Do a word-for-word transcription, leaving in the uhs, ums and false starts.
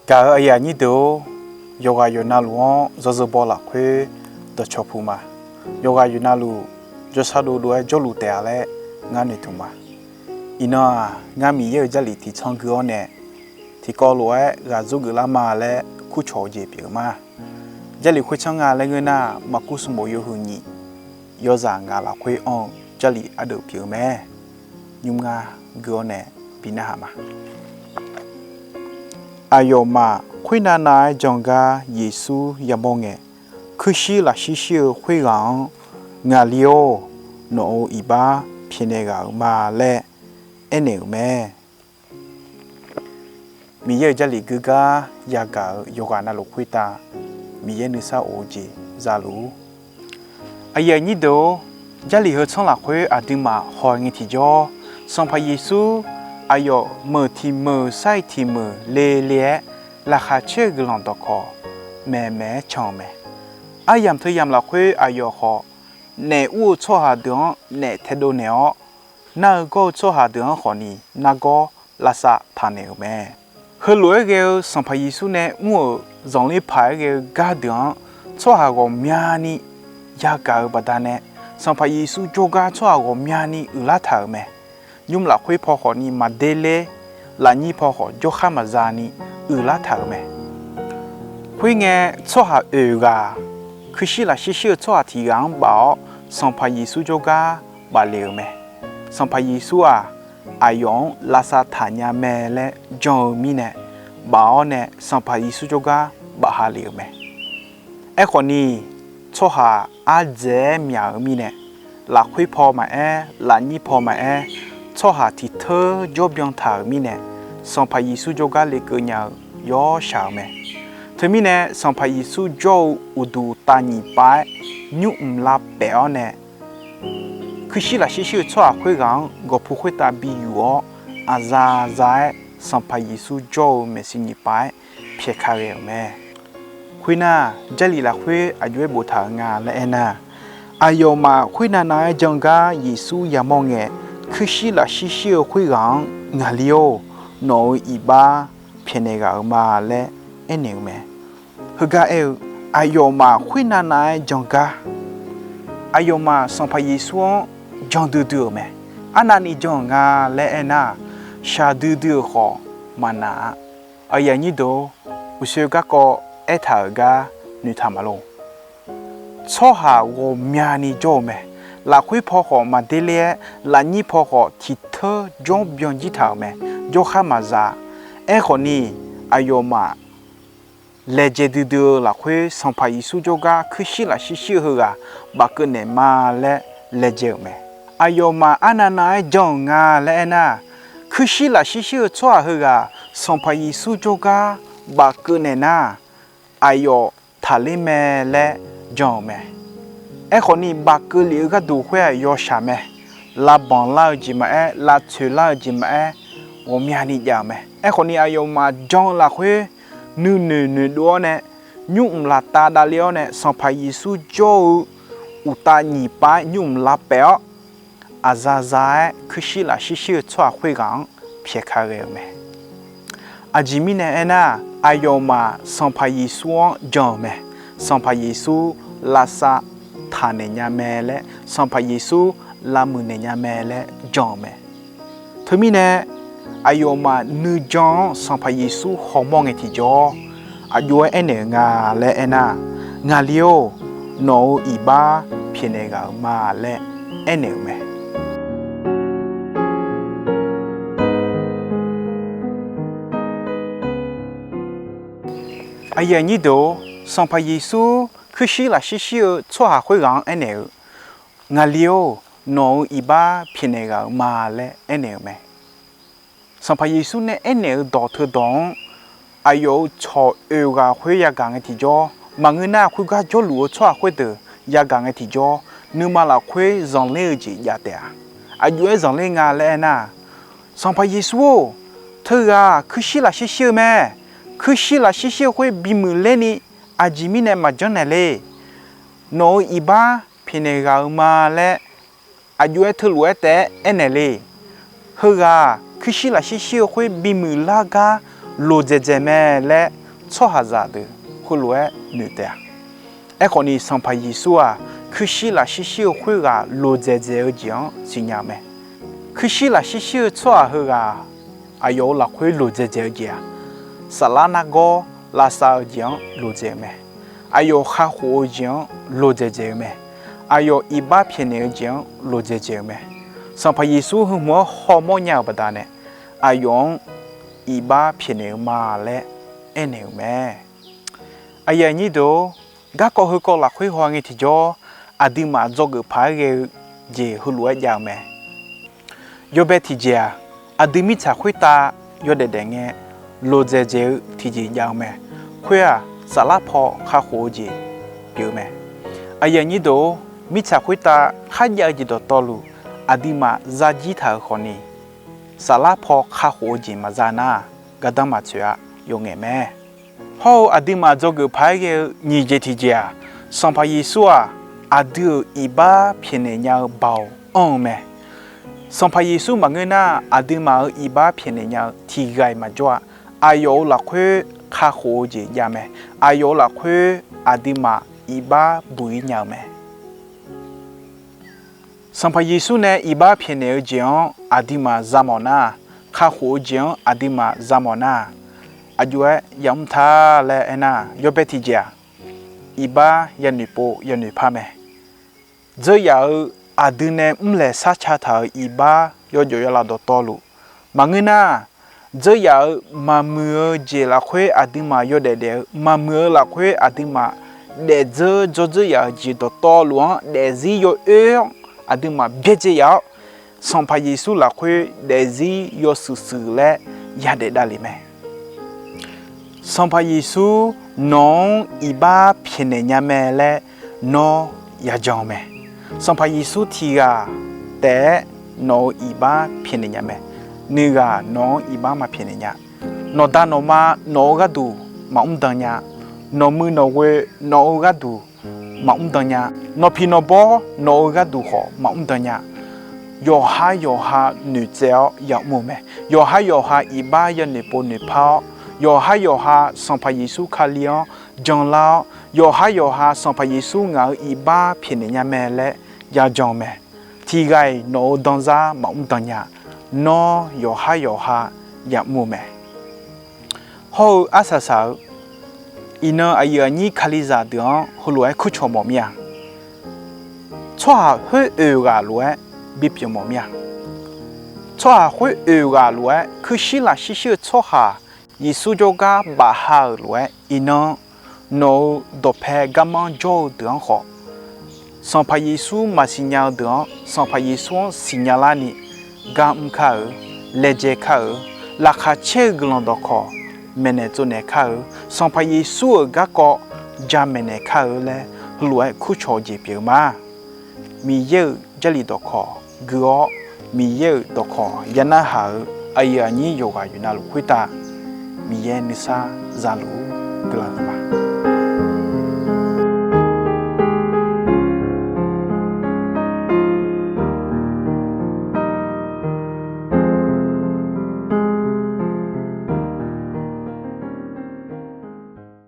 Gaq-euq aqyuif aqnyir deuq-or, yawqghaq yawqnavluf-anr yawzeu baw lafkhoer dawqcawq puq ma. Yawqghaq yawqnavluf jawrsar dovdov-aer jawrluf taef-a laer ngar noeqtmq ma. Iqnan-aq, ngar Miqyaer-euq Jarlif tiqtsanr gui-awr nae, tiqkawv lof-aer ghaq dzurgeuf lar ma laer kurcawq-eu jeq pyeuf-eu ma. Jarlif khoertsanr nga laer ngeur nar, Maqkuv smrbof yawhuiq nyiq, yawzaq ngaq lafkhoer anr-eu Jarlif ardeuv pyeuf-eu mae. Nymr ngar gui-awr nae bi narhaq ma. Aqyawfmaf khoernav nav-aer jan gar Yeqsur yamawr ngae, kuirshir lafshir shir-eu khoerghaq-anr, Ngaqli-or, nawq-euq iqbax pyaeqnaeq ghaq-euq ma laer aernaeq-euq mae. Miqyaer-euq Jarlif gui gar yagaq-euq yawqghaq navluf khoertav Miqyaer nuisar of-eu jeq za luf-ur. Aqyuif aqnyir deuq-or, Jarlif heu tsanr lafkhoer aqduimaf haw ngae tiqjawr, Sanqpaq Yeqsur aqyawf meuq tiq meuq sar-iq tiq meuq le le-aer, laqkhaq caer-eu guiqlanq dawqkawq maeq maeq-aer can-eu mae. Aryamq teuyamq lafkhoer aqyawf khawf, naef ur-eu tsawrhaq deuq-anr naef taedov naeq-awr, nar-eu gawr-eu tsawrhaq deuq-anr khawfni nargawr lavsav taqnaeq-euq mae. Heulof-aer ghae-eu Sanqpaq Yeqsur nae mr-euq zanqler paq-aer ghae-eu gar deuq-anr, tsawrhaq ghawqmyani yagaq-euq baqdanae, Sanqpaq Yeqsur jawrgar tsawrhaq ghawqmyani uiqlar taq-euq mae. Nymr lafkhoer paw khawfni maqder ler, lafnyir paw khawf jawrkhar maqza ni uiqlar taq-euq mae. Khoerngae, tsawrhaq oeq ghaq, kuirshir lafshir shir-eu tsawrhaq tiq ghaq-anr baf-awr, Sanqpaq Yeqsur jawrgar baf le-euq mae. Sanqpaq Yeqsur-aq, aqyawf-anr lavsav taqnya mae laer jan-eu mirnae, baf-awr nae Sanqpaq Yeqsur jawrgar baf ha le-euq mae. Aerkhawfni, tsawrhaq ardzaeq-aer myaq-euq mirnae, lafkhoer paw maqaer, lafnyir paw maqaer, tsawrhaq tiq teur jawr byan taq-euq mirnae, Sanqpaq Yeqsur jawrgar lekeuv nya-eu yawr shaq-euq mae. Teumirnae, Sanqpaq Yeqsur jawr-eu uqduq uqtav nyiq pav-aer nymr mq lav paef-awr nae, kuirshir lafshir shir-eu tsawrhaq khoerghaq-anr gawqpu khoertav bi yuf-awr, aqzaqza-aer Sanqpaq Yeqsur jawr-eu maeqshi nyiq pav-aer pyaeq ka ghae-euq mae. Khoernar, Jarlif lafkhoer aqjox-aer boftaq-euq nga laer aernar, aqyawfmaf khoernav nav-aer jan gar Yeqsur yamawr ngae, kuirshir lafshir shir-eu khoerghaq-anr, Ngaqli-or, nawq-euq iqbax pyaeqnaeq ghaq-euq ma laer aernaeq-euq mae. Heugar aer-eu, aqyawfmaf khoernav nav-aer jan gar, aqyawfmaf Sanqpaq Yeqsur-anr jan duidui-euq mae. Arnavni jan-euq nga laer aernar, shaqdui dui-euq khawf maqnaq-a. Aqyuif aqnyir deuq-or, uqshoe garkawv aertaq-euq gar noeqtaq maqlor. Tsawrhaq ghawqmyani jawr-eu mae. Lafkhoer paw khawf maqder ler-aer, lafnyir paw khawf tiq teur jawr byan jir taq-euq mae. Jawrkhar maqza. Aerkhawfni, aqyawfmaf laejae duidui-eu lafkhoer Sanqpaq Yeqsur jawrgar kuirshir lafshir shir-eu heughaq bafkeuv naeq ma laer laejae-euq mae. Aqyawfmaf arnav nav-aer jan-euq nga laer aernar, kuirshir lafshir shir-eu tsawrhaq heughaq Sanqpaq Yeqsur jawrgar bafkeuv naeq nar, aqyawf taqler mae laer jan-euq mae. Aerkhawfni, bafkeuv lef-eu gharduq khoer-aq yawshaq mae. Lavbanq lar-eu jeq maqaer, lavtsoeq lar-eu jeq maqaer, ghawqmyani jav-euq mae. Aerkhawfni, aqyawfmaf jan-eu lafkhoer nuinoeq noeqdov-awr nae, nymr mq laftav davler-awr nae, Sanqpaq Yeqsur jawr-eu uqtav nyiq pav-aer nymr mq lav paef-awr, aqzaqza-aer kuirshir lafshir shir-eu tsawrhaq khoerghaq-anr pyaeq ka ghae-euq mae. Aqjeq mirnae aernar, aqyawfmaf Sanqpaq Yeqsur-anr jan-euq mae. Sanqpaq Yeqsur lavsav taqnaeq nya mae laer, Sanqpaq Yeqsur lavmuiq naeq nya mae laer jan-euq mae. Teumirnae, aqyawfmaf nuijan-anr Sanqpaq Yeqsur hawmawr ngae tiqjawr, aqjox-aer aernaeq-euq nga laer aernar, Ngaqli-or, nawq-euq iqbax pyaeqnaeq ghaq-euq ma laer aernaeq-euq mae. Aqyuif aqnyir deuq-or, Sanqpaq Yeqsur kuirshir lafshir shir-eu tsawrhaq khoerghaq-anr aernaeq-eu, Ngaqli-or, nawq-euq iqbax pyaeqnaeq ghaq-euq ma laer aernaeq-euq mae. Sanqpaq Yeqsur nae aernaeq-eu dawq teudawq-anr, aqyawf-euq cawq oeq ghaq khoer yagaq ngae tiqjawr, maqngeur nar khoergar jawrluf-eu tsawrhaq khoerdeuq yagaq ngae tiqjawr, nuima lafkhoer zanqler-eu jeq jav taef-a. Aqjox-aer zanqler nga laer aernar, Sanqpaq Yeqsur-or, teughaq kuirshir lafshir shir-eu mae. Kuirshir lafshir shir-eu khoer bimuiq lerni, aqjeq mirnae maqjanr naeq le. Nawq-euq iqbax pyaeqnaeq ghaq-euq ma laer, aqjox-aer teulof-aer taef-aer aernaeq le. Heughaq kuirshir lafshir shir-eu khoer bimuiq lar gar loqdzaeq dzaeq mae laer tsawrhaqzaq deuq heulof-aer noeq taef-a. Aerkhawf ni, Sanqpaq Yeqsur-aq, kuirshir lafshir shir-eu khoerghaq loqdzaeq dzaeq-eu jeq-anr siqnya-eu mae. Kuirshir lafshir shir-eu tsawrhaq heughaq aqyawf-euq lafkhoer loqdzaeq dzaeq-eu jeq-aq, saflar nargawr lavsav-eu jeq-anr loqdzaeq-eu mae. Aqyawf kakhof-eu jeq-anr loqdzaeq dzaeq-eu mae. Aqyawf iqbax pyaeqnaeq-eu jeq-anr loqdzaeq dzaeq-eu mae. Sanqpaq Yeqsur heu hmq-anr hawmawr nya-euq baqdanae, aqyawf-anr iqbax pyaeqnaeq-eu ma laer aernaeq-euq mae. Aqyuif aqnyir deuq-or, garkawv heukawv lafkhoer haw ngae tiqjawr, aqduimaf dzawgeuf paq-aer ghae-eu jeq heulof-aer jav-eu mae. Yawbae tiqjeq-aq, aqdui mirtsaq khoertav yawdaef daef ngae, loqdzaeq dzaeq-eu tiqjeq jav-eu mae. Khoer-aq, saflar paw kakhof-eu jeq pyeuf-eu mae. Aqyuif aqnyir deuq-or, mirtsaq khoertav kharjav-eu jeq dawqtawvluf, aqduimaf zajir taq-euq khawfni, saflar paw kakhof-eu jeq maqza nar, gardanr maqtsoeq-a, yawf ngaeq mae. Hawr-eu aqduimaf dzawgeuf paq-aer ghae-eu nyiq jeq tiqjeq-aq, Sanqpaq Yeqsur-aq, aqdui-euq iqbax pyaeqnaeq nya-eu baoq anr-eu mae. Sanqpaq Yeqsur maqngeur nar, aqduimaf-euq iqbax pyaeqnaeq nya-eu tiqghaq-iq maqjawr-a. Aqyawf-euq lafkhoer kakhof-eu jeq jav mae. Aqyawf-euq lafkhoer aqduimaf iqbax buq-ir nya-eu mae. Sanqpaq Yeqsur nae iqbax pyaeqnaeq-eu jeq-anr aqduimaf za mawf nar, kakhof-eu jeq-anr aqduimaf za mawf nar, aqjox-aer yamr ta laer aernar, yawbae tiqjeq-aq, iqbax yanoeq pov yanoeq par mae. Dzeur yaf-eu aqdui nae mrlaeq sarca taq-euq iqbax yawjawf yawlaf dawqtawvluf maqngeur nar, dzeur yaf-eu maqmuiq-eu jeq lafkhoer aqduimaf yawdaef daef-eu, maqmuiq-eu lafkhoer aqduimaf daefdzeur dzawrdzeur yaf-euq jeq dawqtawvluf-anr daefzir yawoer-awr, aqduimaf byaerdzae yaf-awr, Sanqpaq Yeqsur lafkhoer daefzir yawshuif shuif laer yadaef davlef mae. Sanqpaq Yeqsur nawq-anr iqbax pyaeqnaeq nya mae laer nawr yajan-eu mae. Sanqpaq Yeqsur tiqghaq taef-aer nawq-euq iqbax pyaeqnaeq nya mae. Nuighaq nawq-anr iqbax maqpyaeqnaeq nya. Nawqda nawqma nawq-eu gharduq maqmr dan nya. Nawqmuiq nawqghoe nawq-eu gharduq maqmr dan nya. Nawqpiq nawqbawr nawq-eu gharduq khawf maqmr dan nya. Yawqhar yawqha noeqtsaev-awr yamr-eu mae. Yawqhar yawqha iqbax yanoeq pov noeqpar-awr, yawqhar yawqha Sanqpaq Yeqsur Kali-anr janlar-awr, yawqhar yawqha Sanqpaq Yeqsur ngaq-euq iqbax pyaeqnaeq nya mae laer yajan-eu mae. Tiqghaq-iq nawq-euq danzar maqmr dan nya. Nawr yawqhar yawqha yamr-eu mae. Hawr-eu arsaq saq-eu, iqnan aqyuif aqnyir Kalizaq deuq-anr heulof-aer kurcawq mawf mir-a. Tsawrhaq khoeroeq ghaq lof-aer bipyeuf mawf mir-a. Tsawrhaq khoeroeq ghaq lof-aer kuirshir lafshir shir-eu tsawrhaq Yeqsur jawrgar bafha-euq lof-aer iqnan nawq-euq dawqpae garmanr jawr-eu deuq-anr khawf, Sanqpaq Yeqsur maqsiq nya-eu deuq-anr Sanqpaq Yeqsur-anr siqnya larni gar mr kar-eu, laejae kar-eu, laqkhaq caer-eu guiqlanq dawqkawq maeqnaeq tsovnaeq kar-eu, Sanqpaq Yeqsur-euq garkawv jamaeq naeq kar-eu laer heulof-aer kurcawq-eu jeq pyeuf-eu ma. Miqyaer-euq Jarlif dawqkawq gui-awr, Miqyaer-euq dawqkawq ya narhaq-eu aqyuif aqnyir yawqghaq yawqnavluf khoertav Miqyaer nuisar zaluf-ur guiqlanq huiqma.